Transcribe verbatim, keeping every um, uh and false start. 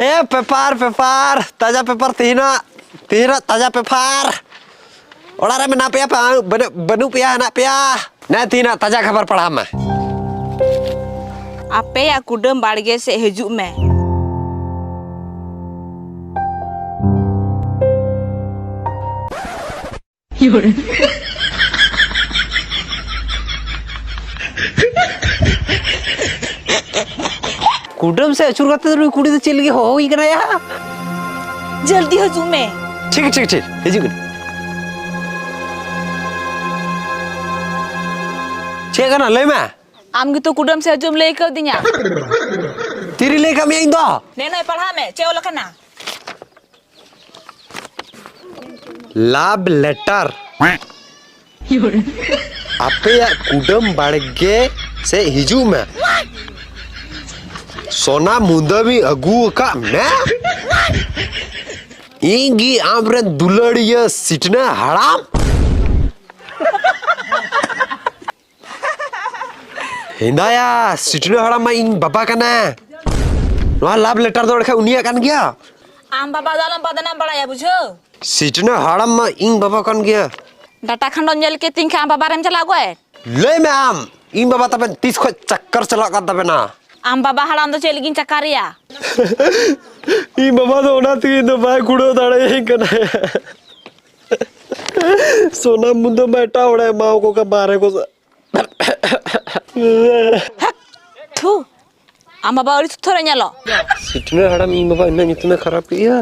ᱮ paper, paper, ᱛᱟᱡᱟ paper ᱛᱮᱦᱮᱧᱟᱜ, ᱛᱮᱦᱮᱧᱟᱜ ᱛᱟᱡᱟ ᱯᱮᱯᱟᱨ᱾ ᱚᱲᱟᱜ ᱨᱮ ᱢᱮᱱᱟᱜ ᱯᱮᱭᱟ ᱯᱮ, ᱵᱟᱹᱱᱩᱜ, ᱵᱟᱹᱱᱩᱜ ᱯᱮᱭᱟ, ᱦᱮᱱᱟᱜ ᱯᱮᱭᱟ? ᱱᱮ ᱛᱮᱦᱮᱧᱟᱜ ᱛᱟᱡᱟ ᱠᱷᱚᱵᱚᱨ ᱯᱟᱲᱦᱟᱣ ᱢᱮ᱾ ᱟᱯᱮᱭᱟᱜ ᱠᱩᱰᱟᱹᱢ ᱵᱟᱲᱜᱮ ᱥᱮᱫ ᱦᱤᱡᱩᱜ ᱢᱮ᱾ ᱠᱩᱰᱟᱹᱢ ᱥᱮᱫ ᱟᱹᱪᱩᱨ ᱠᱟᱛᱮ ᱫᱚ ᱱᱩᱭ ᱠᱩᱲᱤ ᱫᱚ ᱪᱮᱫ ᱞᱟᱹᱜᱤᱫ ᱦᱚᱦᱚ ᱦᱩᱭ ᱠᱟᱱᱟᱭᱟ? ᱡᱚᱞᱫᱤ ᱦᱤᱡᱩᱜ ᱢᱮ᱾ ᱴᱷᱤᱠ, ᱴᱷᱤᱠ, ᱴᱷᱤᱠ, ᱦᱤᱡᱩᱜ ᱠᱟᱹᱱᱟᱹᱧ᱾ ᱪᱮᱫ ᱠᱟᱱᱟ? ᱞᱟᱹᱭ ᱢᱮ᱾ ᱟᱢ ᱜᱮᱛᱚ ᱠᱩᱰᱟᱹᱢ ᱥᱮᱫ ᱦᱤᱡᱩᱜ ᱮᱢ ᱞᱟᱹᱭ ᱠᱟᱣᱫᱤᱧᱟ᱾ ᱛᱤᱨᱮ ᱞᱟᱹᱭ ᱠᱟᱜ ᱢᱮᱭᱟ ᱤᱧ ᱫᱚ? ᱱᱮ ᱱᱚᱜᱼᱚᱭ ᱯᱟᱲᱦᱟᱜ ᱢᱮ, ᱪᱮᱫ ᱚᱞ ᱟᱠᱟᱱᱟ? ᱞᱟᱵᱷ ᱞᱮᱴᱟᱨ᱾ ᱟᱯᱮᱭᱟᱜ ᱠᱩᱰᱟᱹᱢ ᱵᱟᱲᱜᱮ ᱥᱮᱫ ᱦᱤᱡᱩᱜ ᱢᱮ᱾ ᱥᱚᱱᱟ ᱢᱩᱫᱟᱹᱢᱤᱧ ᱟᱹᱜᱩ ᱟᱠᱟᱫ ᱢᱮ᱾ ᱤᱧ ᱜᱮ ᱟᱢᱨᱮᱱ ᱫᱩᱞᱟᱹᱲᱤᱭᱟᱹ ᱥᱤᱴᱱᱟᱹ ᱦᱟᱲᱟᱢ᱾ ᱦᱮᱸᱫᱟᱭᱟ, ᱥᱤᱴᱱᱟᱹ ᱦᱟᱲᱟᱢ ᱢᱟ ᱤᱧ ᱵᱟᱵᱟ ᱠᱟᱱᱟ᱾ ᱱᱚᱣᱟ ᱞᱟᱵᱷ ᱞᱮᱴᱟᱨ ᱫᱚ ᱮᱱᱠᱷᱟᱱ ᱩᱱᱤᱭᱟᱜ ᱠᱟᱱ ᱜᱮᱭᱟ᱾ ᱟᱢ ᱵᱟᱵᱟ ᱫᱚ ᱟᱞᱚᱢ ᱵᱟᱫᱱᱟᱢ ᱵᱟᱲᱟᱭᱟ, ᱵᱩᱡᱷᱟᱹᱣ? ᱥᱤᱴᱱᱟᱹ ᱦᱟᱲᱟᱢ ᱢᱟ ᱤᱧ ᱵᱟᱵᱟ ᱠᱟᱱ ᱜᱮᱭᱟ᱾ ᱰᱟᱴᱟ ᱠᱷᱟᱱᱰᱚᱢ ᱧᱮᱞ ᱠᱮᱫ ᱛᱤᱧ ᱠᱷᱟᱱ ᱟᱢ ᱵᱟᱵᱟ ᱨᱮᱢ ᱪᱟᱞᱟᱜ ᱜᱚᱡ? ᱞᱟᱹᱭ ᱢᱮ ᱟᱢ, ᱤᱧ ᱵᱟᱵᱟ ᱛᱟᱵᱮᱱ ᱛᱤᱥ ᱠᱷᱚᱡ ᱪᱟᱠᱠᱟᱨ ᱪᱟᱞᱟᱜ ᱠᱟᱱ ᱛᱟᱵᱮᱱᱟ? ᱟᱢ ᱵᱟᱵᱟ ᱦᱟᱲᱟᱢ ᱫᱚ ᱪᱮᱫ ᱞᱟᱹᱜᱤᱫ ᱤᱧ ᱪᱟᱠᱟᱨᱮᱭᱟ? ᱤᱧ ᱵᱟᱵᱟ ᱫᱚ ᱚᱱᱟ ᱛᱮᱜᱮ ᱤᱧ ᱫᱚ ᱵᱟᱭ ᱠᱩᱲᱟᱹᱣ ᱫᱟᱲᱮᱭᱟᱹᱧ ᱠᱟᱱᱟ᱾ ᱥᱚᱱᱟ ᱢᱩᱫᱟᱹ ᱢᱟ ᱮᱴᱟᱜ ᱦᱚᱲᱮ ᱮᱢᱟᱣᱟᱠᱚ ᱠᱟᱱ ᱵᱟᱦᱨᱮ ᱠᱚ ᱥᱟ-, ᱛᱷᱩ, ᱟᱢ ᱵᱟᱵᱟ ᱟᱹᱰᱤ ᱛᱷᱩᱛᱷᱟᱹᱨᱮ ᱧᱮᱞᱚᱜ᱾ ᱥᱤᱴᱱᱟᱹ ᱦᱟᱲᱟᱢ ᱤᱧ ᱵᱟᱵᱟ ᱤᱱᱟᱹᱜ ᱧᱩᱛᱩᱢᱮ ᱠᱷᱟᱨᱟᱯ ᱠᱮᱜᱼᱟ᱾